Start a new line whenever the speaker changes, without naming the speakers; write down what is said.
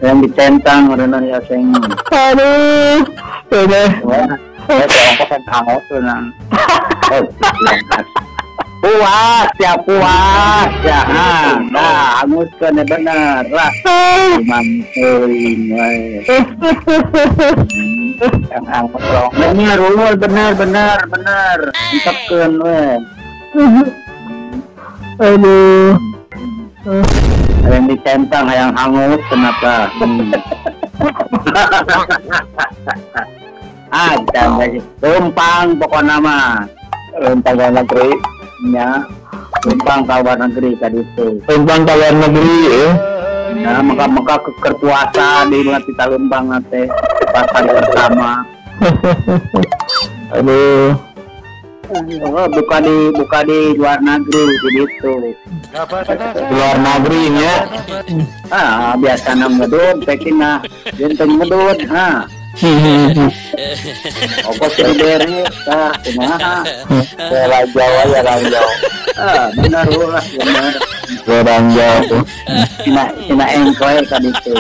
Yang dicentang meureunan ya seng.
Aduh. Udah.
Wah, saya ongkos hangus tuh nang. Puas ya, puas ya. Nah, hanguskeun bener lah. Mantuin we. Yang hangus dong. Bener, ulul, bener, bener, bener. Entepkeun we.
Aduh.
Yang dicentang yang hangus kenapa? Ah, ditambah tumpang pokoknya mah.
Tumpang luar negeri.
Ya, tumpang ke luar negeri tadi itu.
Tumpang ke luar negeri ya.
Nah, maka keker puasa di luar kita lumpang nanti puasa bersama.
Aduh.
Oh, buka di luar negeri gitu.
Luar negeri nya.
Ah, biasa ngedut pekina, genteng ngedut, ha. Ongkos bere, tah kumaha.
Orang Jawa ya orang Jawa.
Ah, benar ulah, benar.
Orang Jawa.
Cina engkoy ka ditu.